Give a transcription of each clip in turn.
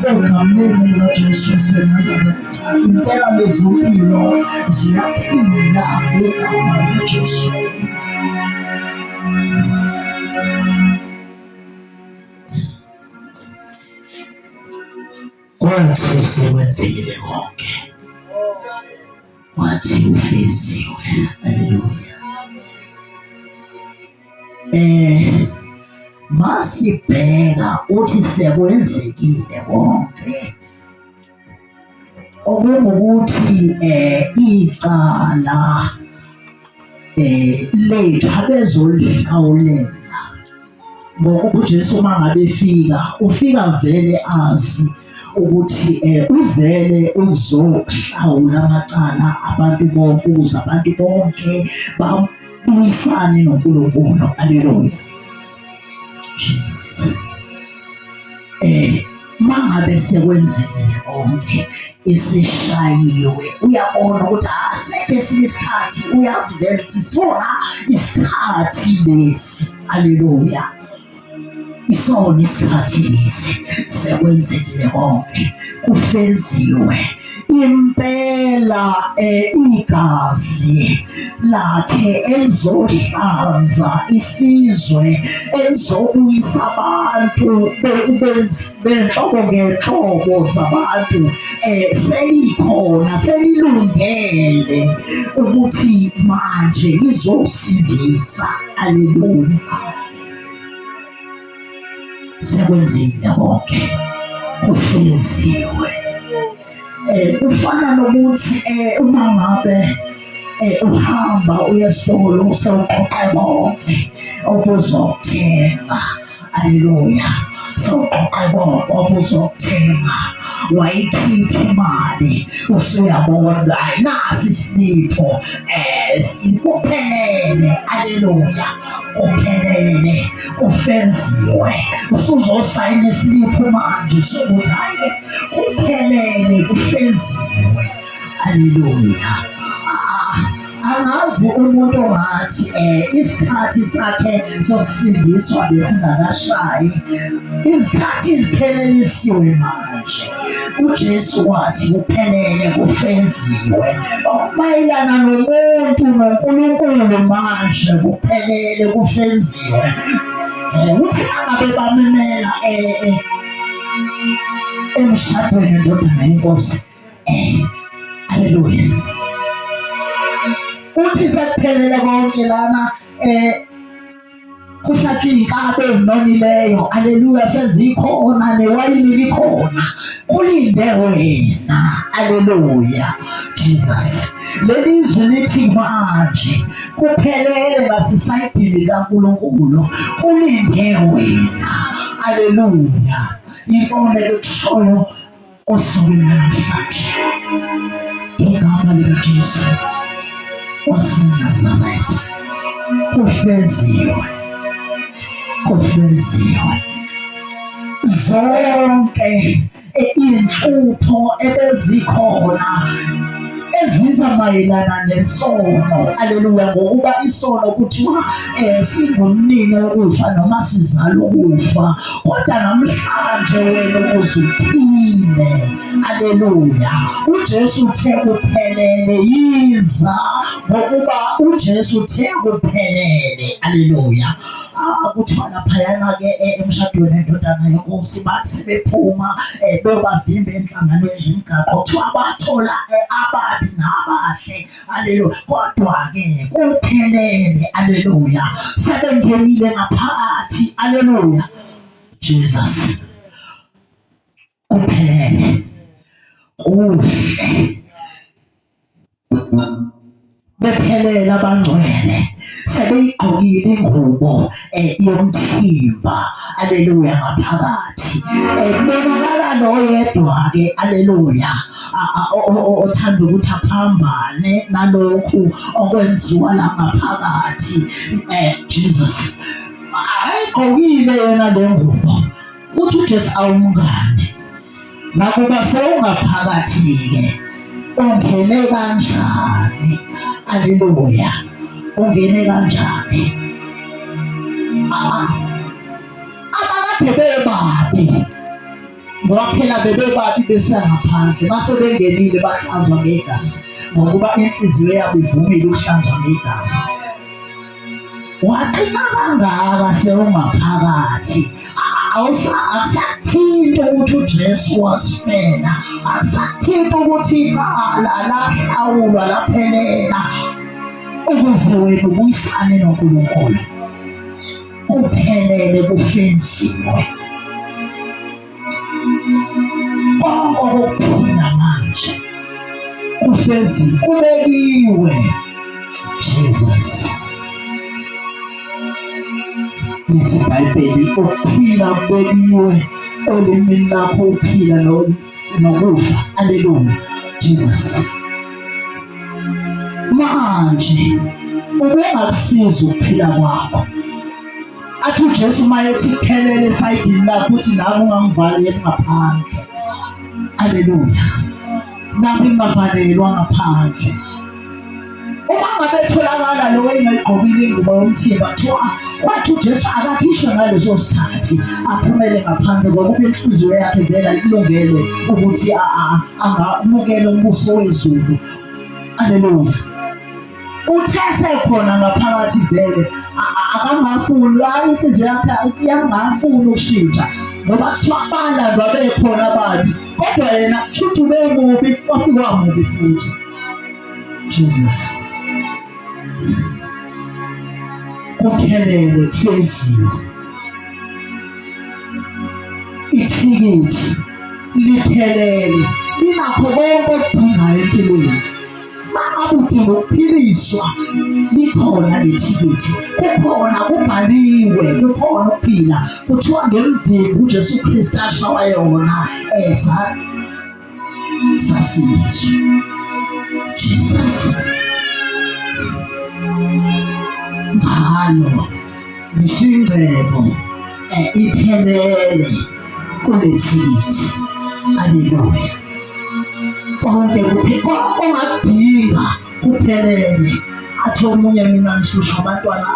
Egameni likaJesu waseNazaretha, impela lezimpilo ziyaphila ngegama likaJesu. Kwathi sekwenzekile konke, wathi ufeziwe. Haleluya. Eh masibheka uthi sekwenzekile konke okungukuthi eh icala eh lethu abezolihlawulela ngokuba uJesu uma ngabe efika ufika vele azi ukuthi eh uzele ukuzohlawula amacala abantu bonke ukuze abantu bonke babuyisane noNkulunkulu. Haleluya, Jesus. Eh mangabe sekwenzekile konke isishayiwe uyabona ukuthi asekho esinye isikhathi uyazi vele ukuthi sona isikhathi lesi. Haleluya, isona isikhathi lesi, sekwenzekile konke, kufeziwe impela. Igazi lakhe elizohlanza isizwe, elizobuyisa abantu benhlobo ngenhlobo zabantu, selikhona, selilungele ukuthi manje lizosindisa. Haleluya, sekwenzile konke, kufeziwe. Kufana nokuthi uma ngabe uhamba uya esitolo sewuqoqa konke obuzothenga. Haleluya, sewuqoqa konke obuzothenga, wayikhipha imali, usuyabona hayi nasi isilipho, kuphelele. Haleluya, kuphelele, kufeziwe. Usuzosayina isilipho manje sokuthi hayi kuphelele, kufeziwe. Haleluya. Angazi umuntu ongathi isikhathi sakhe sokusindiswa besingakashayi. Izikhathi ziphelelisiwe manje. UJesu wathi kuphelele, kufeziwe. Okumayelana nomuntu noNkulunkulu manje kuphelele, kufeziwe. Uthi angabe bamemela emshadweni ndodana yenkosi. Haleluya. Uthi sekuphelele konke lana, kuhlatshwe iy'nkabi ezinonileyo. Aleluya, sezikhona newayini likhona, kulinde wena. Aleluya, Jesus. Leli zwi lithi manje kuphelele ngasesayidini likaNkulunkulu, kulinde wena. Aleluya, ikona ekushoyo osukwini lanamhlanje ngegama likaJesu waseNazaretha. Kufeziwe, kufeziwe. Zonke iy'nhlupho ebezikhona eziza mayelana nesono, aleluya, ngokuba isono kuthiwa singumnini wokufa noma sizala ukufa, kodwa namhlanje wena ukuze uphile, aleluya, uJesu uthe kuphelele, yiza, ngokuba uJesu uthe kuphelele. Aleluya. Kuthiwa laphayana-ke emshadweni wendodana yenkosi, bathi sebephuma beyobavimba enhlanganweni zemigaqo, kuthiwa bathola ababi nabahle. Aleluya, kodwa-ke kuphelele. Aleluya, sebengenile ngaphakathi. Aleluya, Jesus, kuphelele, kuhle, bephelele abangcwele, sebeyigqokile ingubo yomthimba. Aleluya, ngaphakathi kubonakala noyedwa ke. Aleluya, othanda ukuthi aphambane nalokhu okwenziwa la ngaphakathi. Jesus akayigqokile yena le ngubo. Uthi uJesu, awumngane, nakuba sewungaphakathi-ke ungene kanjani? Aleluya, ungene kanjani? Abakade bebabi. Ngoba phela bebebabi besangaphandle, base bengenile bahlanzwa ngegazi, ngokuba inhliziyo yabo ivumile ukuhlanzwa ngegazi. Waqina kangaka sewungaphakathi, akusakuthinti ukuthi uJesu wasifela, akusakuthinti ukuthi icala lahlawulwa laphelela ukuze wena ubuyisane noNkulunkulu. Kuphelele, kufeziwe konke okuphila manje, kufeziwe, kubekiwe. Jesus, lithi iBhayibheli, ukuphila kubekiwe olimini lakho, uphila nokufa. Haleluya. Jesus, manje ubungakusiza ukuphila kwakho. Athi uJesu uma ethi kuphelele esayidini lakho, uthi nami ungangivaleli ngaphandle. Haleluya, nami ngingavalelwa ngaphandle. Uma ngabe etholakala lowo engayigqokile ingubo yomthimba, kuthiwa wathi uJesu akakhishwe ngaleso sikhathi aphumele ngaphandle, ngokuba inhliziyo yakhe vele ayikulungele ukuthi angamukele umbuso wezulu. Haleluya. Uthe sekhona ngaphakathi vele akangafuni, hayi, inhliziyo yakhe yangafuni ukushintsha, ngoba kuthiwa balandwa bekhona ababi, kodwa yena kushuthi ubemubi, wafika wamubi futhi. Jesus, kuphelele, kufeziwe, ithikithi liphelele, linakho konke okudingayo empilweni. Mangabe udinga ukuphiliswa, likhona lethikithi, kukhona, kubhaliwe, kukhona ukuphila. Kuthiwa ngemvimbi uJesu Kristu ashawa yona eza sasindiswa. Jesus, ngalo ngisho ingcebo iphelele kule thikithi. Aleluya. Konke kuphi, konke ongakudinga kuphelele. Athi omunye, mina ngihlushwa abantwana,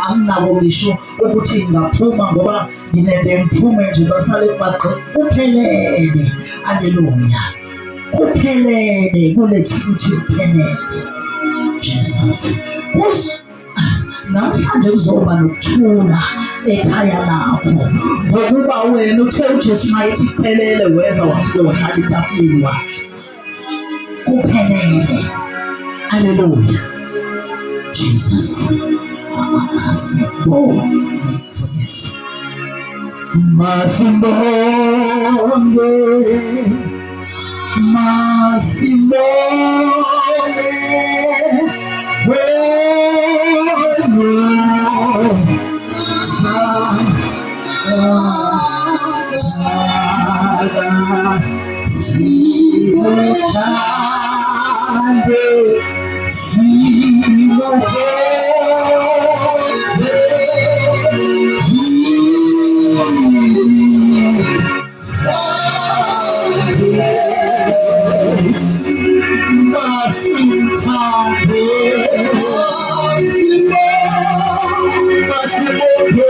anginako ngisho ukuthi ngingaphuma ngoba nginende ngiphume nje basale bagqe. Kuphelele. Aleluya, kuphelele kule thikithi, kuphelele. Jesus, kus namhlanje kuzoba nokuthula ekhaya lakho, ngokuba wena uthe uJesu mayethi kuphelele, weza wafike wahlala etafuleni wakhe. Kuphelele. Haleluya. Jesus, asibonge mfundisi, masibonge, masibonge wena sikuthande.